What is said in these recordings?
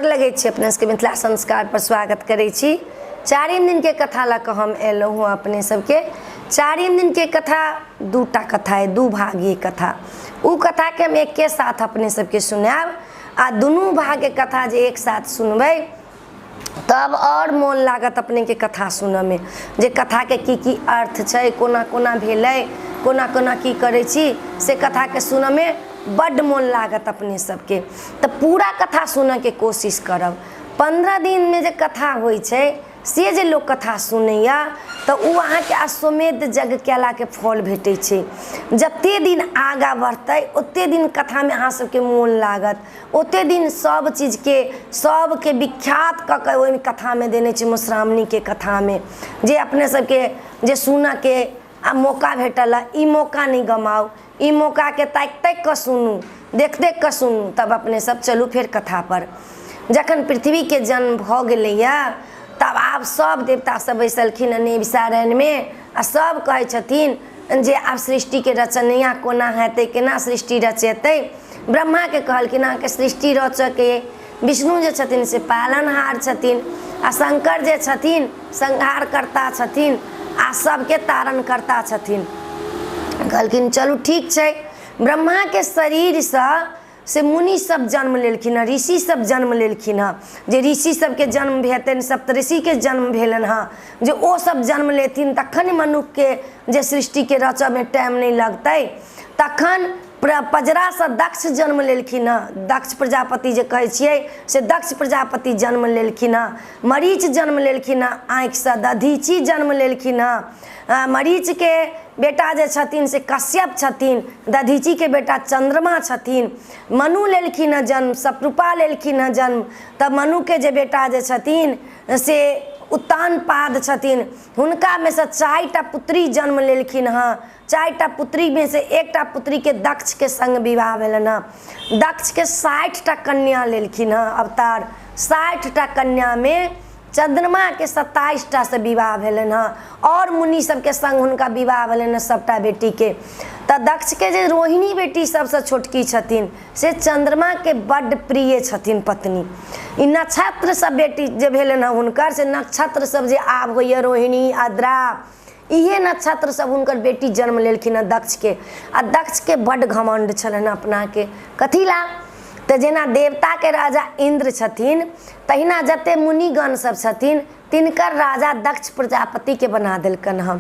गोर लगै छी अपने सबके मिथिला संस्कार पर स्वागत करै छी। चारिम दिनके कथा लऽ कऽ हम एलहुँ हँ अपने सबके। चारिम दिनके कथा दूटा कथा अइ, दू भागीय कथा। ओ कथाके हम एके साथ अपने सबके सुनायब आ दुनू भागके कथा जे एक साथ सुनबै तब आओर मोन लागत अपनेके कथा सुनऽमे, जे कथाके की की अर्थ छै, कोना कोना भेलै, कोना कोना की करै छी, से कथाके सुनऽमे बड्ड मोन लागत अपने सबके। तऽ पूरा कथा सुनऽके कोशिश करब। 15 दिनमे जे कथा होइ छै से जे लोक कथा सुनैए तऽ ओ अहाँके अश्वमेध यज्ञ कयलाके फल भेटै छै। जते दिन आगाँ बढ़तै ओते दिन कथामे अहाँ सबके मोन लागत, ओते दिन सब चीजके सबके विख्यात कऽ कऽ ओहिमे कथामे देने छै। मधुश्रावणीके कथामे जे अपने सबके जे सुनऽके आ मौका भेटल हँ, ई मौका नहि गमाउ, ई मौकाके ताकि ताकि कऽ सुनू, देख देख कऽ सुनू। तब अपने सब चलू फेर कथापर। जखन पृथ्वीके जन्म भऽ गेलैए तब आब सब देवता सब बैसलखिन हँ नैमिषारण्यमे आ सब कहै छथिन जे आब सृष्टिके रचनैया कोना हेतै, केना सृष्टि रचेतै। ब्रह्माके कहलखिन अहाँके सृष्टि रचऽके अइ। विष्णु जे छथिन से पालनहार छथिन आ शङ्कर जे छथिन संहारकर्ता छथिन आ सबके तारणकर्ता छथिन। कहलखिन चलू ठीक छै। ब्रह्माके शरीरसँ से मुनि सब जन्म लेलखिन हँ, ऋषि सब जन्म लेलखिन हँ। जे ऋषि सबके जन्म हेतनि, सप्तऋषिके जन्म भेलनि हँ, जे ओ सब जन्म लेथिन तखन मनुखके जे सृष्टिके रचऽमे टाइम नहि लगतै। तखन पजरासँ दक्ष जन्म लेलखिन हँ, दक्ष प्रजापति जे कहै छियै से दक्ष प्रजापति जन्म लेलखिन हँ। मरीच जन्म लेलखिन हँ आँखिसँ, दधीची जन्म लेलखिन हँ। मरीचके बेटा जे छथिन से कश्यप छथिन, दधीचीके बेटा चन्द्रमा छथिन। मनु लेलखिन हँ जन्म, सप्रूपा लेलखिन हँ जन्म। तऽ मनुके जे बेटा जे छथिन से उत्तानपाद छथिन। हुनकामे सँ 4टा पुत्री जन्म लेलखिन हँ। 4टा पुत्रीमे से एकटा पुत्रीके दक्षके सङ्ग विवाह भेलनि हँ। दक्षके 60टा कन्या लेलखिन हँ अवतार। 60टा कन्यामे चन्द्रमाके 27टासँ विवाह भेलनि हँ आओर मुनि सबके सङ्ग हुनका विवाह भेलनि हँ सबटा बेटीके। तऽ दक्षके जे रोहिणी बेटी सबसँ छोटकी छथिन से चन्द्रमाके बड्ड प्रिय छथिन पत्नी। ई नक्षत्र सब बेटी जे भेलनि हँ हुनकर से नक्षत्र सब जे आब होइए रोहिणी, आर्द्रा, इहे नक्षत्र सब हुनकर बेटी जन्म लेलखिन हँ दक्षके। आ दक्षके बड्ड घमण्ड छलनि अपनाके। कथी ला तऽ जेना देवताके राजा इन्द्र छथिन तहिना जते मुनिगण सब छथिन तिनकर राजा दक्ष प्रजापतिके बना देलकनि हँ।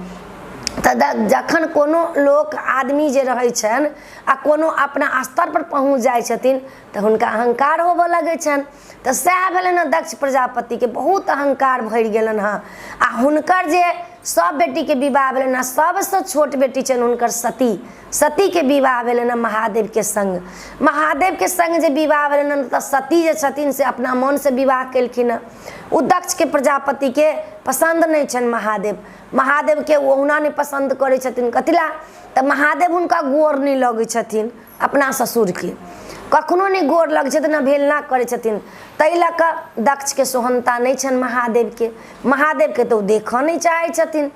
तऽ जखन कोनो लोक आदमी जे रहै छनि आ कोनो अपना स्तरपर पहुँच जाइ छथिन तऽ हुनका अहङ्कार होबऽ लगै छनि। तऽ सएह भेलनि हँ दक्ष प्रजापतिके, बहुत अहङ्कार भरि गेलनि हँ। आ हुनकर जे सब बेटीके विवाह भेलनि हँ, सबसँ छोट बेटी छनि हुनकर सती। सतीके विवाह भेलनि हँ महादेवके सङ्ग। महादेवके सङ्ग जे विवाह भेलनि हँ तऽ सती जे छथिन से अपना मोनसँ विवाह केलखिन हँ। ओ दक्षके प्रजापतिके पसन्द नहि छनि महादेव। महादेवके ओहुना नहि पसन्द करै छथिन। कथी लए तऽ महादेव हुनका गोर नहि लगै छथिन, अपना ससुरके कखनो नहि गोर लगै छथिन, अवहेलना करै छथिन। ताहि लऽ कऽ दक्षके सोहनता नहि छनि महादेवके। महादेवके तऽ ओ देखऽ नहि चाहै छथिन।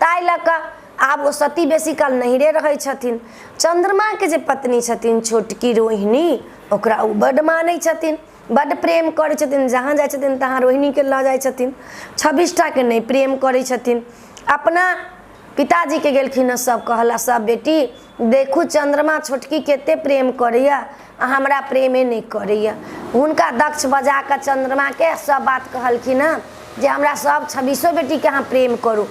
ताहि लऽ कऽ आब ओ सती बेसी काल नैहरे रहै छथिन। चन्द्रमाके जे पत्नी छथिन छोटकी रोहिणी, ओकरा ओ बड्ड मानै छथिन, बड्ड प्रेम करै छथिन। जहाँ जाइ छथिन तहाँ रोहिणीके लऽ जाइ छथिन। 26टाके नहि प्रेम करै छथिन। अपना पिताजीके गेलखिन हँ सब कहला सब बेटी, देखू चन्द्रमा छोटकी कते प्रेम करैए आ हमरा प्रेमे नहि करैए। हुनका दक्ष बजा कऽ चन्द्रमाके सब बात कहलखिन हँ जे हमरा सब 26 बेटीके अहाँ प्रेम करू,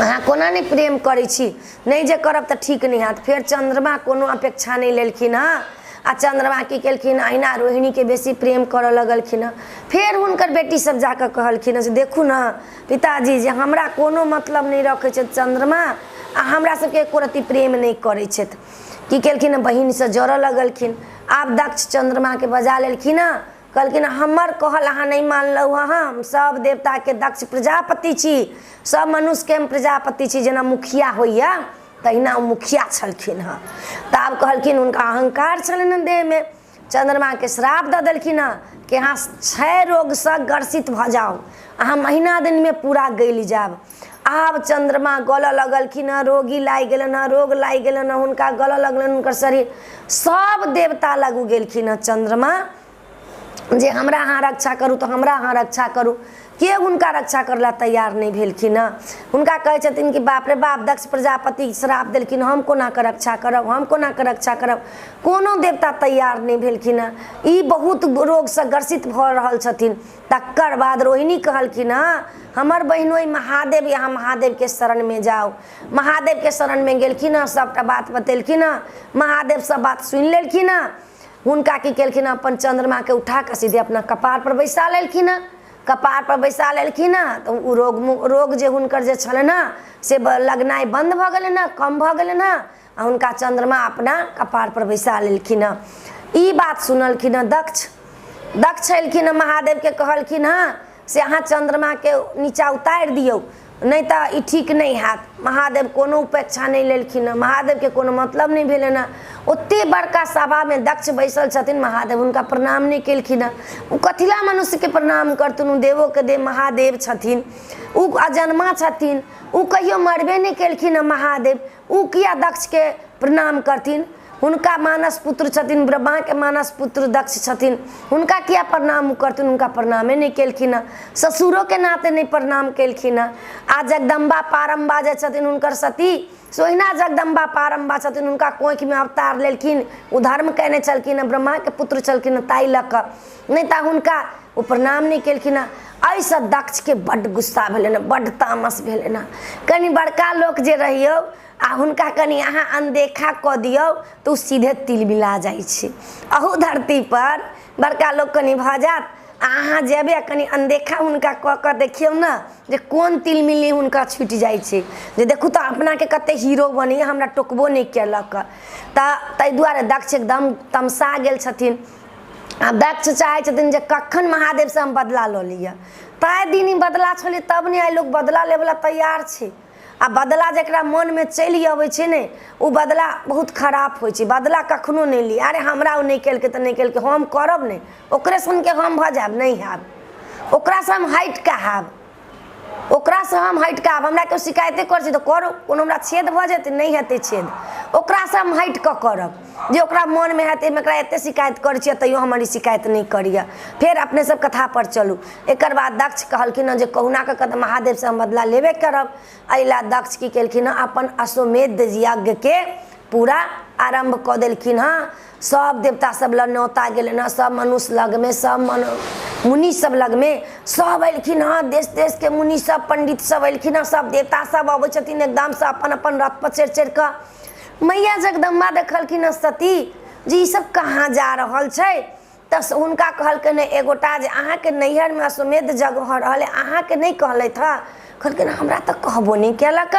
अहाँ कोना नहि प्रेम करै छी, नहि जे करब तऽ ठीक नहि हैत। फेर चन्द्रमा कोनो अपेक्षा नहि लेलखिन हँ आ चन्द्रमा की केलखिन, अहिना रोहिणीके बेसी प्रेम करऽ लगलखिन हँ। फेर हुनकर बेटी सब जाकऽ कहलखिन हँ से देखू ने पिताजी जे हमरा कोनो मतलब नहि रखै छथि चन्द्रमा आ हमरा सबके एको रत्ती प्रेम नहि करै छथि। की केलखिन हँ, बहिनसँ जरऽ लगलखिन। आब दक्ष चन्द्रमाके बजा लेलखिन हँ, कहलखिन हमर कहल अहाँ नहि मानलहुँ हँ, हम सब देवताके दक्ष प्रजापति छी, सब मनुष्यके हम प्रजापति छी। जेना मुखिया होइए तहिना ओ मुखिया छलखिन हँ। तऽ आब कहलखिन हुनका अहङ्कार छलनि हँ देहमे, चन्द्रमाके श्राप दऽ देलखिन हँ कि अहाँ क्षय रोगसँ ग्रसित भऽ जाउ, अहाँ महीना दिनमे पूरा गलि जायब। आब चन्द्रमा गलऽ लगलखिन हँ, रोगी लागि गेलनि हँ, रोग लागि गेलनि हँ, हुनका गलऽ लगलनि हुनकर शरीर। सब देवता लग गेलखिन हँ चन्द्रमा। जे हमरा अहाँ रक्षा करू तऽ हमरा अहाँ रक्षा करू। के हुनका रक्षा करला तैयार नहि भेलखिन हँ। हुनका कहै छथिन कि बाप रे बाप, दक्ष प्रजापति श्राप देलखिन, हम कोना कऽ रक्षा करब, हम कोना कऽ रक्षा करब। कोनो देवता तैयार नहि भेलखिन हँ। ई बहुत रोगसँ ग्रसित भऽ रहल छथिन। तकर बाद रोहिणी कहलखिन हँ, हमर बहिनोइ महादेव, यहाँ महादेवके शरणमे जाउ। महादेवके शरणमे गेलखिन हँ, सभटा बात बतेलखिन हँ। महादेव सभ बात सुनि लेलखिन हँ। हुनका की केलखिन, अपन चन्द्रमाके उठा कऽ सीधे अपना कपारपर बैसा लेलखिन हँ। कपारपर बैसा लेलखिन हँ तऽ ओ रोग रोग जे हुनकर जे छलनि हँ से लगनाइ बन्द भऽ गेलनि हँ, कम भऽ गेलनि हँ आ हुनका चन्द्रमा अपना कपारपर बैसा लेलखिन हँ। ई बात सुनलखिन हँ दक्ष। दक्ष एलखिन हँ, महादेवके कहलखिन हँ से अहाँ चन्द्रमाके नीचाँ उतारि दियौ, नहि तऽ ई ठीक नहि हैत। महादेव कोनो उपेक्षा नहि लेलखिन हँ। महादेवके कोनो मतलब नहि भेलनि हँ। ओते बड़का सभामे दक्ष बैसल छथिन, महादेव हुनका प्रणाम नहि केलखिन हँ। ओ कथिला मनुष्यके प्रणाम करथुन? ओ देवोके देव महादेव छथिन, ओ अजन्मा छथिन, ओ कहियो मरबे नहि केलखिन हँ महादेव। ओ किया दक्षके प्रणाम करथिन? हुनका मानस पुत्र छथिन, ब्रह्माके मानस पुत्र दक्ष छथिन, हुनका किया प्रणाम ओ करथिन? हुनका प्रणामे नहि केलखिन हँ, ससुरोके नाते नहि प्रणाम केलखिन हँ। आ जगदम्बा पारम्बा जे छथिन हुनकर सती, से ओहिना जगदम्बा पारम्बा छथिन, हुनका कोखिमे अवतार लेलखिन, ओ धर्म कयने छलखिन हँ, ब्रह्माके पुत्र छलखिन हँ, ताहि लऽ कऽ नहि तऽ हुनका ओ प्रणाम नहि केलखिन हँ। एहिसँ दक्षके बड्ड गुस्सा भेलनि हँ, बड्ड तामस भेलनि हँ। कनि बड़का लोक जे रहियौ आ हुनका कनि अहाँ अनदेखा कऽ दियौ तऽ ओ सीधे तिलमिला जाइ छै। अहू धरतीपर बड़का लोक कनि भऽ जायत आ अहाँ जेबै आ कनि अनदेखा हुनका कऽ कऽ देखियौ ने जे कोन तिलमिली हुनका छुटि जाइ छै, जे देखू तऽ अपनाके कते हीरो बनैए, हमरा टोकबो नहि केलक। तऽ ताहि दुआरे दक्ष एकदम तमसा गेल छथिन। आ दक्ष चाहै छथिन जे कखन महादेवसँ हम बदला लऽ लिअ। ताहि दिन ई बदला छलै तब ने आइ लोक बदला लेबऽला तैयार छै। आ बदला जकरा मनमे चलि अबै छै ने, ओ बदला बहुत खराब होइ छै। बदला कखनो नहि ली। अरे हमरा ओ नहि केलकै तऽ नहि केलकै, हम करब नहि, ओकरे सनके हम भऽ जायब, नहि हैब, ओकरासँ हम हटि कऽ हैब, ओकरासँ हम हटि कऽ आब। हमरा केओ शिकायते करै छै तऽ करू, कोनो हमरा छेद भऽ जेतै? नहि हेतै छेद। ओकरासँ हम हटि कऽ करब जे ओकरा मोनमे हेतै, हम एकरा एतेक शिकायत करै छियै तैयो हमर ई शिकायत नहि करैए। फेर अपने सब कथापर चलू। एकर बाद दक्ष कहलखिन हँ जे कहुना कऽ कऽ तऽ महादेवसँ हम बदला लेबे करब। एहि लए दक्ष की केलखिन हँ, अपन अश्वमेध यज्ञके पूरा आरम्भ कऽ देलखिन हँ। सब देवता सब लग न्योता गेलनि हँ, सब मनुष्य लगमे, सब मन मुनि सब लगमे सब एलखिन हँ। देश देशके मुनि सब पंडित सब एलखिन हँ, सब देवता सब अबै छथिन एकदमसँ अपन अपन रथ पर चढ़ि चढ़ि कऽ। मैया जगदम्बा देखलखिन हँ सती जे ई सब कहाँ जा रहल छै। तऽ हुनका कहलकनि एगोटा जे अहाँके नैहरमे अश्वमेध यज्ञ भऽ रहल अइ, अहाँके नहि कहलथि हँ? कहलखिन हमरा तऽ कहबो नहि केलक।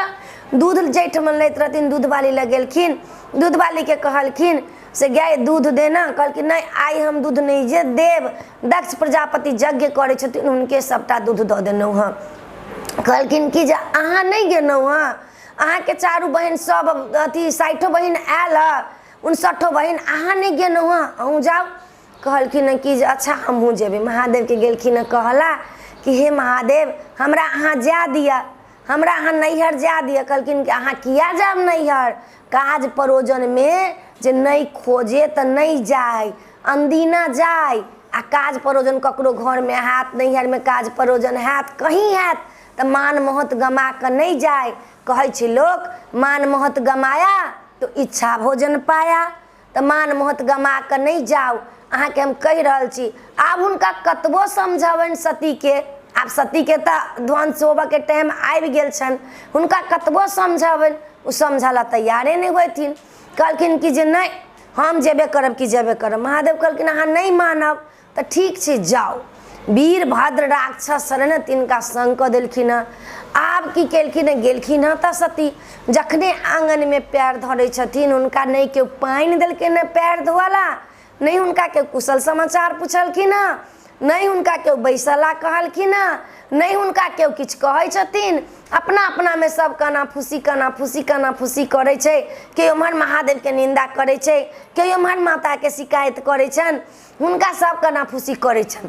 दूध जाहिठमन लैत रहथिन दूधवाली लग गेलखिन, दूधवालीके कहलखिन से गाय दूध देना। कहलखिन नहि, आइ हम दूध नहि जे देब, दक्ष प्रजापति यज्ञ करै छथिन, हुनके सभटा दूध दऽ देलहुँ हँ। कहलखिन कि जे अहाँ नहि गेलहुँ हँ? अहाँके चारू बहिन सब अथी 60 बहिन आयल हँ, 59 बहिन, अहाँ नहि गेलहुँ हँ, अहूँ जाउ। कहलखिन हँ कि जे अच्छा हमहूँ जेबै। महादेवके गेलखिन हँ, कहला कि हे महादेव, हमरा अहाँ जाय दिअ, हमरा अहाँ नैहर जाय दिअ। कहलखिन कि अहाँ किया जायब नैहर? काज परोजनमे जे नहि खोजे तऽ नहि जाय, अनदिना जाय आ काज परोजन ककरो घरमे हैत, नैहरमे काज परोजन हैत, कहीँ हैत तऽ मान महत गमा कऽ नहि जाय। कहै छै लोक, मान महत गमाया तो इच्छा भोजन पाया। तऽ मान महत गमा कऽ नहि जाउ, अहाँके हम कहि रहल छी। आब हुनका कतबो समझबनि सतीके, आब सतीके तऽ ध्वंस होबऽके टाइम आबि गेल छनि, हुनका कतबो समझबनि ओ समझऽ लए तैयारे नहि होथिन। कहलखिन कि जे नहि, हम जेबे करब कि जेबे करब। महादेव कहलखिन अहाँ नहि मानब तऽ ठीक छै, जाउ। वीरभद्र राक्षस छलै ने, तिनका संग कऽ देलखिन हँ। आब की केलखिन हँ, गेलखिन हँ तऽ सती जखने आङगनमे पैर धरै छथिन, हुनका नहि केओ पानि देलखिन हँ पैर धोअला, नहि हुनका केओ कुशल समाचार पुछलखिन हँ, नहि हुनका केओ बैसला कहलखिन हँ, नहि हुनका केओ किछु कहै छथिन। अपना अपनामे सब काना फूसी काना फूसी काना फूसी करै छै। केओ एम्हर महादेवके निन्दा करै छै, केओ एम्हर माताके शिकायत करै छनि, हुनका सब कनाफूसी करै छनि,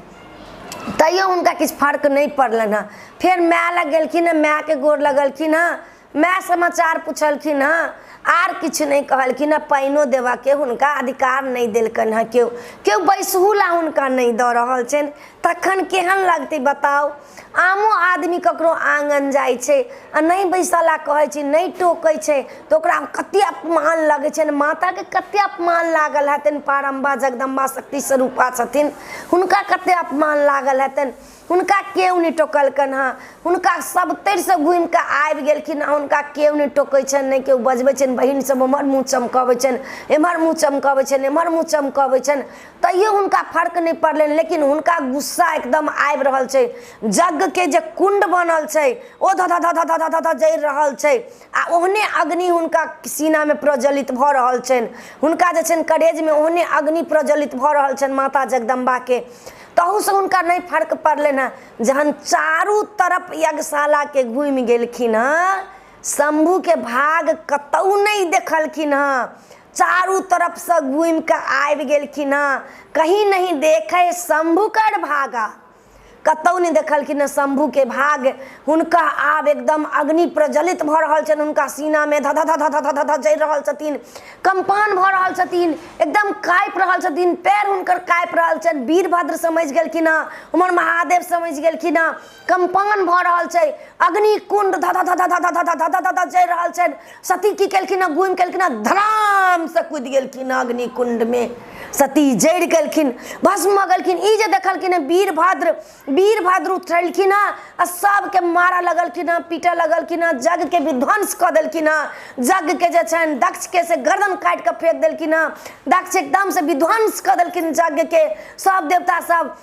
तैयो हुनका किछु फर्क नहि पड़लनि हँ। फेर माय लग गेलखिन हँ, मायके गोर लगलखिन हँ, माय समाचार पुछलखिन हँ। आर किछु नहि कहलखिन हँ। पानिओ देबऽके हुनका अधिकार नहि देलकनि हँ। केओ केओ बैसहु ला हुनका नहि दऽ रहल छनि, तखन केहन लगतै बताउ? आमो आदमी ककरो आङ्गन जाइ छै आ नहि बैसऽ ला कहै छै, नहि टोकै छै, तऽ ओकरा कते अपमान लगै छनि। माताके कते अपमान लागल हेतनि। पारम्बा जगदम्बा शक्ति स्वरूपा छथिन, हुनका कते अपमान लागल हेतनि। हुनका केओ नहि टोकलकनि हँ। हुनका सब तरिसँ घुमिकऽ आबि गेलखिन हँ। हुनका केओ नहि टोकै छनि, नहि केओ बजबै छनि। बहिन सब ओम्हर मुँह चमकबै छनि, एम्हर मुँह चमकबै छनि, एम्हर मुँह चमकबै छनि, तैयो हुनका फर्क नहि पड़लनि। लेकिन हुनका गुस्सा एकदम आबि रहल छै। यज्ञके जे कुण्ड बनल छै ओ धऽ धऽ धऽ धऽ धऽ धऽ धऽ जरि रहल छै आ ओहने अग्नि हुनका सीनामे प्रज्वलित भऽ रहल छनि। हुनका जे छनि करेजमे ओहने अग्नि प्रज्वलित भऽ रहल छनि माता जगदम्बाके। तहूसँ हुनका नहि फर्क पड़लनि हँ। जहन चारू तरफ यज्ञशालाके घुमि गेलखिन हँ, शम्भूके भाग कतहु नहि देखलखिन हँ। चारू तरफसँ घुमि कऽ आबि गेलखिन हँ। कहीं नहीं देखे शम्भुकर भागा, कतहु नहि देखलखिन हँ शम्भूके भाग। हुनका आब एकदम अग्नि प्रज्वलित भऽ रहल छनि हुनका सीनामे, धऽ धऽ धऽ धऽ धऽ धऽ जरि रहल छथिन, कम्पान भऽ रहल छथिन, एकदम काँपि रहल छथिन, पैर हुनकर काँपि रहल छनि। वीरभद्र समझि गेलखिन हँ, उमहर महादेव समझि गेलखिन हँ, कम्पान भऽ रहल छै, अग्नि कुण्ड धऽ धऽ धऽ धऽ धऽ धऽ धऽ धऽ धऽ जरि रहल छनि। सती की केलखिन हँ? घुमि केलखिन हँ, धड़ामसँ कुदि गेलखिन हँ अग्नि कुण्डमे। सती जरि गेलखिन, भस्म भऽ गेलखिन। ई जे देखलखिन हँ वीरभद्र, वीरभद्र उठलखिन हँ आ सबके मारऽ लगलखिन हँ, पीटऽ लगलखिन हँ, यज्ञके विध्वंस कऽ देलखिन हँ। यज्ञके जे छनि दक्षके से गर्दन काटि कऽ फेक देलखिन हँ। दक्ष एकदमसँ विध्वंस कऽ देलखिन यज्ञके। सब देवता सब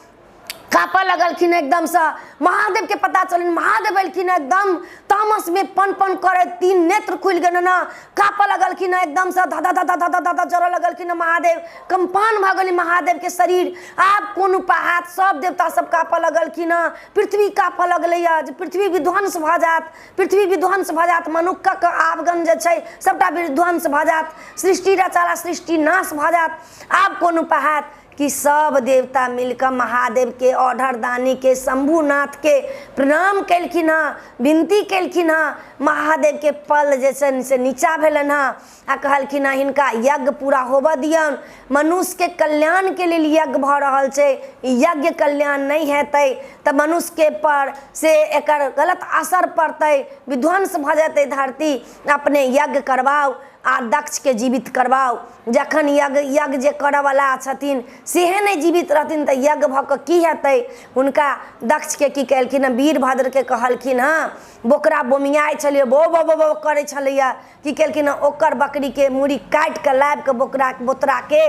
काँपऽ लगलखिन एकदमसँ। महादेवके पता चलनि, महादेव एलखिन एकदम तामसमे पन पन करैत, तीन नेत्र खुलि गेलनि हँ, काँपऽ लगलखिन हँ एकदमसँ, धऽ धऽ धऽ धऽ धऽ धऽ धऽ जरऽ लगलखिन हँ महादेव। कम्पान भऽ गेलै महादेवके शरीर। आब कोन उपाय हैत? सब देवता सब काँपऽ लगलखिन हँ, पृथ्वी काँपऽ लगलैए जे पृथ्वी विध्वंस भऽ जायत, पृथ्वी विध्वंस भऽ जायत, मनुक्खक आवगन जे छै सबटा विध्वंस भऽ जायत, सृष्टि रचाला सृष्टि नाश भऽ जायत। आब कोन उपाय हैत? कि सब देवता मिलकऽ महादेवके, औढरदानीके, शम्भुनाथके प्रणाम केलखिन हँ, विनती केलखिन हँ। महादेवके पल जे छनि से नीचा भेलनि हँ आ कहलखिन हँ, हिनका यज्ञ पूरा होबऽ दियौन। मनुष्यके कल्याणके लेल यज्ञ भऽ रहल छै। यज्ञ कल्याण नहि हेतै तऽ मनुष्यके पर से एकर गलत असर पड़तै, विध्वंस भऽ जेतै धरती। अपने यज्ञ करबाउ आ दक्षके जीवित करबाउ। जखन यज्ञ यज्ञ जे करऽवला छथिन सेहे नहि जीवित रहथिन तऽ यज्ञ भऽ कऽ की हेतै? हुनका दक्षके की केलखिन हँ, वीरभद्रके कहलखिन हँ, बोकरा बोमियाइ छलैए, बो बो बो बो करै छलैए, की केलखिन हँ, ओकर बकरीके मूड़ी काटि कऽ लाबि कऽ बोकरा बोतराके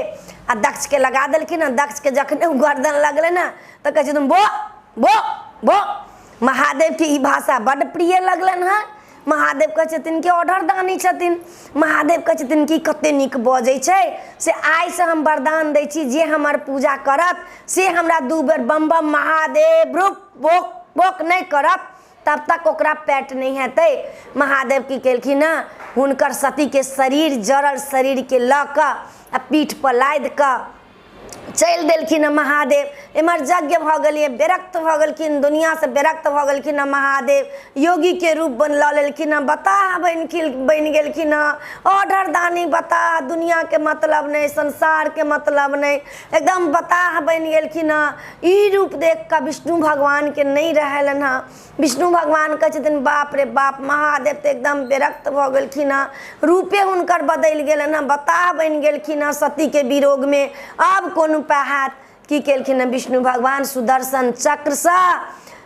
आ दक्षके लगा देलखिन हँ। दक्षके जखने ओ गर्दन लगलै ने तऽ कहै छथिन बो बो बो। महादेवके ई भाषा बड्ड प्रिय लगलनि हँ। महादेव कहै छथिन कि ऑर्डर दानी छथिन। महादेव कहै छथिन कि कते नीक बजै छै, से आइसँ हम वरदान दै छी, जे हमर पूजा करत से हमरा 2 बेर बम बम महादेव रुक बोक बोक नहि करत तब तक ओकरा पेट नहि हेतै। महादेव की केलखिन हँ, हुनकर सतीके शरीर, जरल शरीरके लऽ कऽ आ पीठपर लादि कऽ चलि देलखिन हँ महादेव। एम्हर यज्ञ भऽ गेलियै, विरक्त भऽ गेलखिन, दुनिआँसँ विरक्त भऽ गेलखिन हँ महादेव। योगीके रूप बन लऽ लेलखिन हँ, बताह बनि गेलखिन हँ। ऑर्डर दानी बताह, दुनिआँके मतलब नहि, संसारके मतलब नहि, एकदम बताह बनि गेलखिन हँ। ई रूप देख कऽ विष्णु भगवानके नहि रहलनि हँ। विष्णु भगवान कहै छथिन बाप रे बाप, महादेव तऽ एकदम विरक्त भऽ गेलखिन हँ, रूपे हुनकर बदलि गेलनि हँ, बताह बनि गेलखिन हँ सतीके विरोगमे। आब कोन उपाय हैत? की केलखिन हँ विष्णु भगवान, सुदर्शन चक्रसँ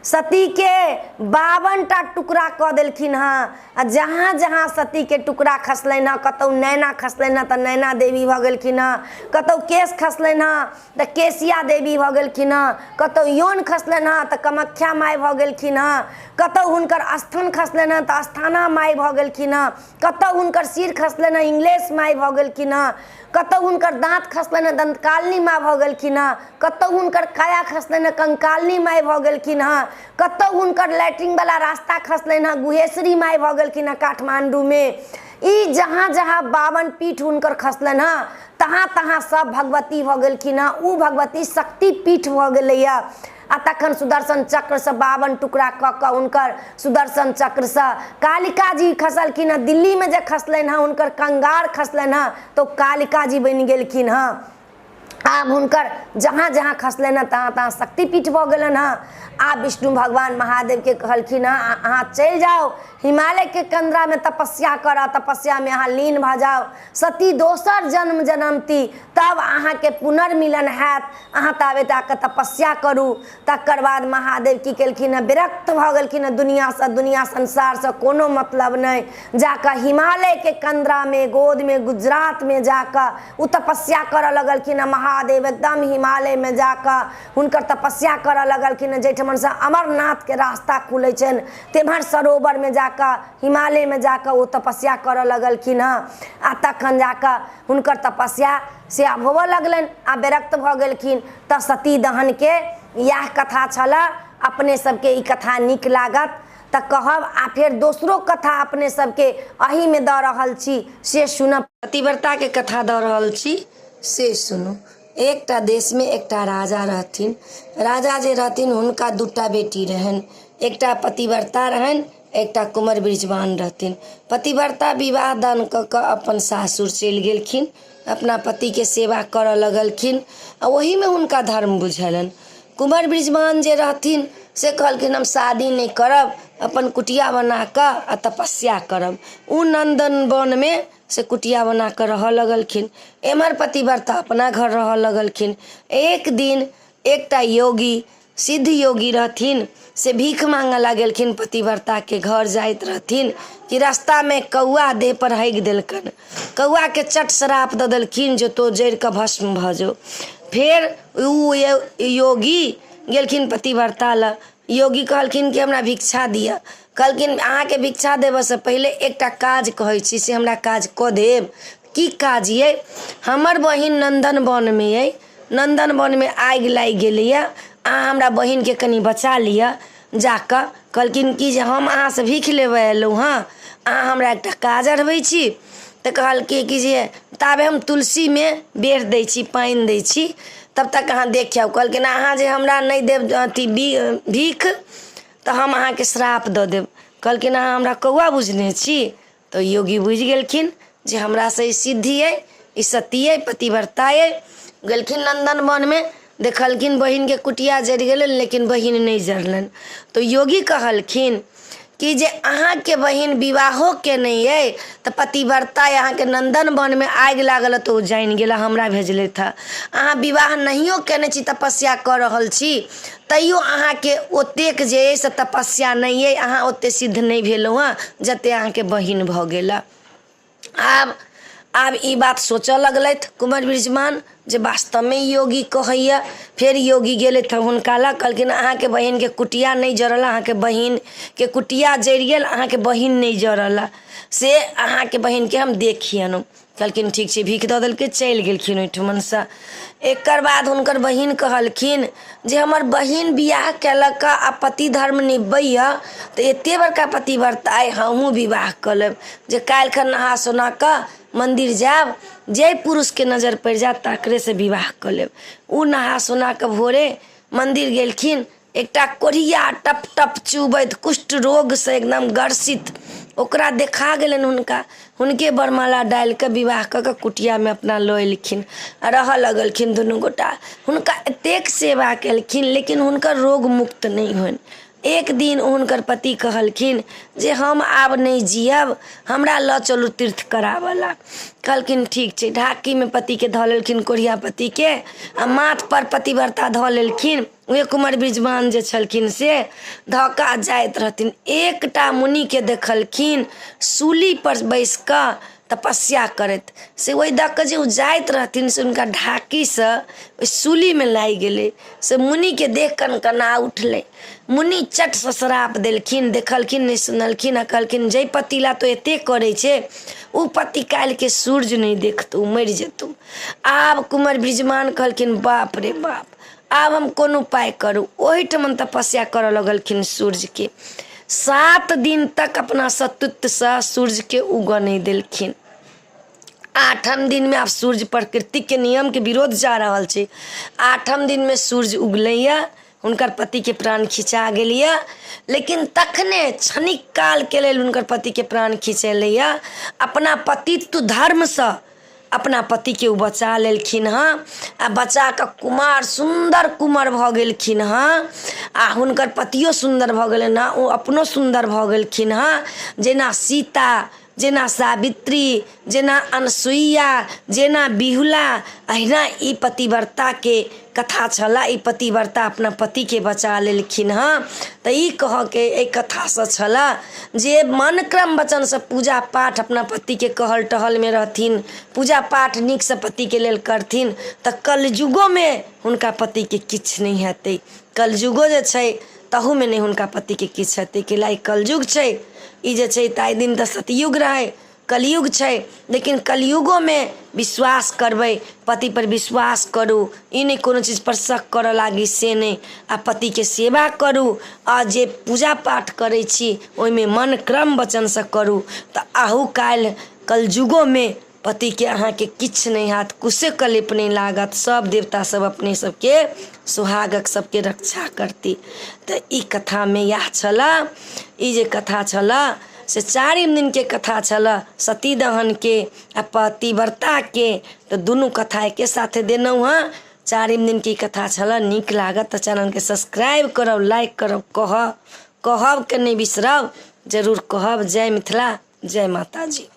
सतीके 52टा टुकड़ा कऽ देलखिन हँ। आ जहाँ जहाँ सतीके टुकड़ा खसलनि हँ, कतहु नैना खसलनि हँ तऽ नैना देवी भऽ गेलखिन हँ, कतहु केश खसलनि हँ तऽ केशिया देवी भऽ गेलखिन हँ, कतहु यौन खसलनि हँ तऽ कामाख्या माइ भऽ गेलखिन हँ, कतहु हुनकर स्तन खसलनि हँ तऽ स्थाना माइ भऽ गेलखिन हँ, कतहु हुनकर सिर खसलनि हँ इंग्लिश माइ भऽ गेलखिन हँ, कतहु हुनकर दाँत खसलनि हँ दन्तकालिनी माँ भऽ गेलखिन हँ, कतहु हुनकर काया खसलनि हँ कंकालिनी माइ भऽ गेलखिन हँ, कतहु हुनकर लैट्रिनवला रास्ता खसलनि हँ गुहेश्वरी माइ भऽ गेलखिन हँ काठमाण्डूमे। ई जहाँ जहाँ 52 पीठ हुनकर खसलनि हँ तहाँ तहाँ सब भगवती भऽ गेलखिन हँ। ओ भगवती शक्तिपीठ भऽ गेलैए। आ तखन सुदर्शन चक्रसँ 52 टुकड़ा कऽ कऽ हुनकर सुदर्शन चक्रसँ कालिका जी खसलखिन हँ। दिल्लीमे जे खसलनि हँ, हुनकर कंगार खसलनि हँ, तऽ ओ कालिका जी बनि गेलखिन हँ। आब हुनकर जहाँ जहाँ खसलनि हँ तहाँ तहाँ शक्तिपीठ भऽ गेलनि हँ। आब विष्णु भगवान महादेवके कहलखिन हँ, अहाँ चलि जाउ हिमालयके कंदरामे तपस्या करऽ, तपस्यामे अहाँ लीन भऽ जाउ, सती दोसर जन्म जनमती तब अहाँके पुनर्मिलन हैत, अहाँ ताबे जाकऽ तपस्या करू। तकर बाद महादेव की केलखिन हँ, विरक्त भऽ गेलखिन हँ दुनिआँसँ, दुनिआँ संसारसँ कोनो मतलब नहि, जाकऽ हिमालयके कंदरामे गोदमे गुजरातमे जाकऽ ओ तपस्या करऽ लगलखिन हँ। महादेव एकदम हिमालयमे जाकऽ हुनकर तपस्या करऽ लगलखिन हँ, जाहिठमनसँ अमरनाथके रास्ता खुलै छनि तेम्हर सरोवरमे जाकऽ हिमालयमे जाकऽ ओ तपस्या करऽ लगलखिन हँ। आ तखन जाकऽ हुनकर तपस्या से आब होबऽ लगलनि आ विरक्त भऽ गेलखिन। तऽ सती दहनके इएह कथा छलए। अपने सबके ई कथा नीक लागत तऽ कहब, आ फेर दोसरो कथा अपने सबके एहीमे दऽ रहल छी, से सुनब। पतिव्रताके कथा दऽ रहल छी, से सुनू। एकटा देशमे एकटा राजा रहथिन। राजा जे रहथिन हुनका दूटा बेटी रहनि, एकटा पतिव्रता रहनि, एकटा कुमर ब्रिजवान रहथिन। पतिव्रता विवाह दान कऽ कऽ अपन सासुर चलि गेलखिन, अपना पतिके सेवा करऽ लगलखिन आ ओहीमे हुनका धर्म बुझेलनि। कुमर ब्रिजमान जे रहथिन से कहलखिन हम शादी नहि करब, अपन कुटिया बना कऽ आ तपस्या करब। ओ नन्दन वनमे से कुटिया बना कऽ रहऽ लगलखिन। एम्हर पतिव्रता अपना घर रहऽ लगलखिन। एक दिन एकटा योगी, सिद्ध योगी रहथिन, से भीख मांगऽ ला गेलखिन। पतिव्रताके घर जाइत रहथिन कि रास्तामे कौआ देहपर हगि देलकनि। कौआके चट श्राप दऽ देलखिन जे तोँ जरि कऽ भस्म भऽ जो। फेर ओ योगी गेलखिन पतिव्रता लग। योगी कहलखिन कि हमरा भिक्षा दिअ। कहलखिन अहाँके भिक्षा देबऽसँ पहिले एकटा काज कहै छी, से हमरा काज कऽ देब? की काज अइ? हमर बहिन नन्दन वनमे अइ, नन्दन वनमे आगि लागि गेलैए, अहाँ हमरा बहिनके कनि बचा लिअ जाकऽ। कहलखिन कि जे हम अहाँसँ भीख लेबऽ अयलहुँ हँ, अहाँ हमरा एकटा काज अढ़बै छी। तऽ कहलकै कि जे ताबे हम तुलसीमे बेर दै छी, पानि दै छी, तब तक अहाँ देखि आउ। कहलखिन अहाँ जे हमरा नहि देब अथी भीख तऽ हम अहाँके श्राप दऽ देब। कहलखिन अहाँ हमरा कौआ बुझने छी? तऽ योगी बुझि गेलखिन जे हमरासँ ई सिद्धि अइ, ई सती अइ, पतिव्रता अइ। गेलखिन नन्दन वनमे, देखलखिन बहिनके कुटिया जरि गेलनि लेकिन बहिन नहि जरलनि। तऽ योगी कहलखिन कि जे अहाँके बहिन विवाहो केने अइ तऽ पतिव्रता अइ, अहाँके नन्दन वनमे आगि लागल तऽ ओ जानि गेल, हमरा भेजलथि हँ। अहाँ विवाह नहियो केने छी, तपस्या कऽ रहल छी, तैयो अहाँके ओतेक जे अइ से तपस्या नहि अइ, अहाँ ओतेक सिद्ध नहि भेलहुँ हँ जतेक अहाँके बहिन भऽ गेल। आब आब ई बात सोचऽ लगलथि कुमर बृजमान जे वास्तवमे योगी कहैए। फेर योगी गेलथि हुनका लग, कहलखिन अहाँके बहिनके कुटिया नहि जरल, अहाँके बहिनके कुटिया जरि गेल, अहाँके बहिन नहि जरल, से अहाँके बहिनके हम देखियनु। कहलखिन ठीक छै, भीख दऽ देलकै, चलि गेलखिन ओहिठुमनसँ। एकर बाद हुनकर बहिन कहलखिन जे हमर बहिन बियाह केलक आ पति धर्म निभबैए तऽ एतेक बड़का पतिव्रता अइ, हमहूँ विवाह कऽ लेब, जे काल्हिखन नहा सोना कऽ मन्दिर जायब, जाहि पुरुषके नजरि पड़ि जायत तकरेसँ विवाह कऽ लेब। ओ नहा सोना कऽ भोरे मन्दिर गेलखिन, एकटा कोढ़िया टप टप चुबैत कुष्ठ रोगसँ एकदम ग्रसित ओकरा देखा गेलनि। हुनका हुनके वरमाला डालि कऽ विवाह कऽ कऽ कुटियामे अपना लऽ एलखिन आ रहऽ लगलखिन। दुनू गोटा हुनका एतेक सेवा केलखिन लेकिन हुनकर रोग मुक्त नहि होइन। एक दिन हुनकर पति कहलखिन जे हम आब नहि जियब, हमरा लऽ चलू तीर्थ कराबऽ ला। कहलखिन ठीक छै। ढाकीमे पतिके धऽ लेलखिन, कोढ़िया पतिके, आ माथपर पतिव्रता धऽ लेलखिन। उएह कुमर बृजमान जे छलखिन से धऽ कऽ जाइत रहथिन। एकटा मुनिके देखलखिन सूलीपर बैसि कऽ तपस्या करैत। से ओहि दऽ कऽ जे ओ जाइत रहथिन से हुनका ढाकीसँ ओहि सूलीमे लागि गेलै। से मुनिके देह कनकना उठलै। मुनि चटसँ श्राप देलखिन, देखलखिन नहि सुनलखिन, आ कहलखिन जाहि पति ला तो एतेक करै छै ओ पति काल्हिके सूर्य नहि देखतौ, मरि जेतौ। आब कुमर बृजमान कहलखिन बाप रे बाप, आब हम कोन उपाय करू? ओहिठमन तपस्या करऽ लगलखिन सूर्यके। 7 दिन तक अपना सतुत्वसँ सूर्यके उगऽ नहि देलखिन। आठम दिनमे आब सूर्य प्रकृतिके नियमके विरोध जा रहल छै। आठम दिनमे सूर्य उगलैए, हुनकर पतिके प्राण खिचा गेल यऽ। लेकिन तखने क्षणिक कालके लेल हुनकर पतिके प्राण खिचेलै यऽ, अपना पतित्व धर्मसँ अपना पतिके ओ बचा लेलखिन हँ। आ बचा कऽ कुमार सुन्दर कुमर भऽ गेलखिन हँ, आ हुनकर पतियो सुन्दर भऽ गेलनि हँ, ओ अपनो सुन्दर भऽ गेलखिन हँ। जेना सीता, जेना सावित्री, जेना अनसुइया, जेना बिहुला, अहिना ई पतिव्रताके कथा छलए। ई पतिव्रता अपना पतिके बचा लेलखिन हँ। तऽ ई कहऽके एहि कथासँ छलए जे मन क्रम वचनसँ पूजा पाठ अपना पतिके कहल टहलमे रहथिन, पूजा पाठ नीकसँ पतिके लेल करथिन, तऽ कलयुगोमे हुनका पतिके किछु नहि हेतै। कलयुगो जे छै तहूमे नहि हुनका पतिके किछु हेतै, कैला ई कलयुग छै। ई जे छै ताहि दिन तऽ सतयुग रहै, कलयुग छै, लेकिन कलयुगोमे विश्वास करबै, पतिपर विश्वास करू, ई नहि कोनो चीजपर शक करऽ लागी से नहि, आ पतिके सेवा करू, आ जे पूजा पाठ करै छी ओहिमे मन क्रम वचनसँ करू, तऽ अहू काल्हि कलयुगोमे पतिके अहाँके किछु नहि हैत, कुशे कलेप नहि लागत, सभ देवता सब अपने सबके सुहागक सबके रक्षा करती। तऽ ई कथामे इएह छलए। ई जे कथा छलए से चारिम दिनके कथा छलए सती दहनके आ पतिव्रताके, तऽ दुनू कथा एके साथे देलहुँ हँ। चारिम दिनके ई कथा छलए। नीक लागत तऽ चैनलके सब्सक्राइब करब, लाइक करब, कहब कहबके नहि बिसरब, जरूर कहब। जय मिथिला, जय माताजी।